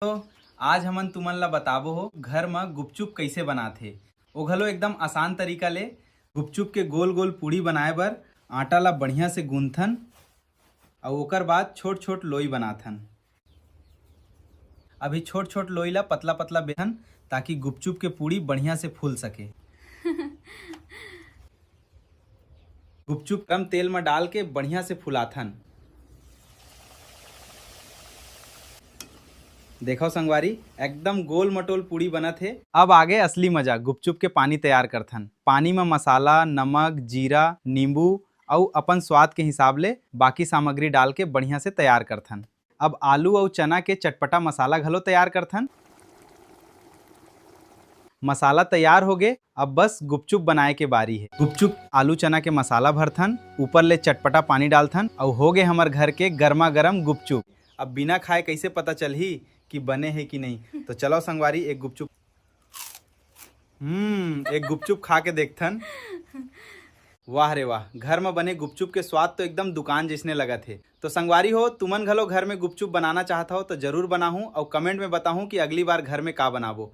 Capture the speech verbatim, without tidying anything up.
तो आज हमन तुमन ला बताबो हो घर म गुपचुप कइसे बनाथे। ओ घलो एकदम आसान तरीका ले। गुपचुप के गोल गोल पूड़ी बनाए बर आटा ला बढ़िया से गूंथन, अउ ओकर बाद छोट छोट लोई बनाथन। अभी छोट छोट लोई ला पतला पतला बेथन, ताकि गुपचुप के पूड़ी बढ़िया से फूल सके। गुपचुप गरम तेल म डाल के बढ़िया से फुलाथन। देखो संगवारी, एकदम गोल मटोल पूड़ी बनत हे। अब आगे असली मजा। गुपचुप के पानी तैयार करथन। पानी म मसाला, नमक, जीरा, नींबू अउ अपन स्वाद के हिसाब ले बाकी सामग्री डाल के बढ़िया से तैयार करथन। अब आलू अउ चना के चटपटा मसाला घलो तैयार करथन। मसाला तैयार हो गे, अब बस गुपचुप बनाए के बारी हे। गुपचुप आलू चना के मसाला भरथन, ऊपर ले चटपटा पानी डालथन, अउ हो गे हमर घर के गर्मा गर्म गुपचुप। अब बिना खाए कइसे पता चलही कि बने हे कि नहीं? तो चलो संगवारी, एक गुपचुप, हम्म, एक गुपचुप खा के देखथन। वाह रे वाह, घर म बने गुपचुप के स्वाद तो एकदम दुकान जइसने लगत हे। तो संगवारी हो, तुमन घलो घर में गुपचुप बनाना चाहत हो तो जरूर बनाहू, अउ कमेंट में बताहू कि अगली बार घर में का बनाबो।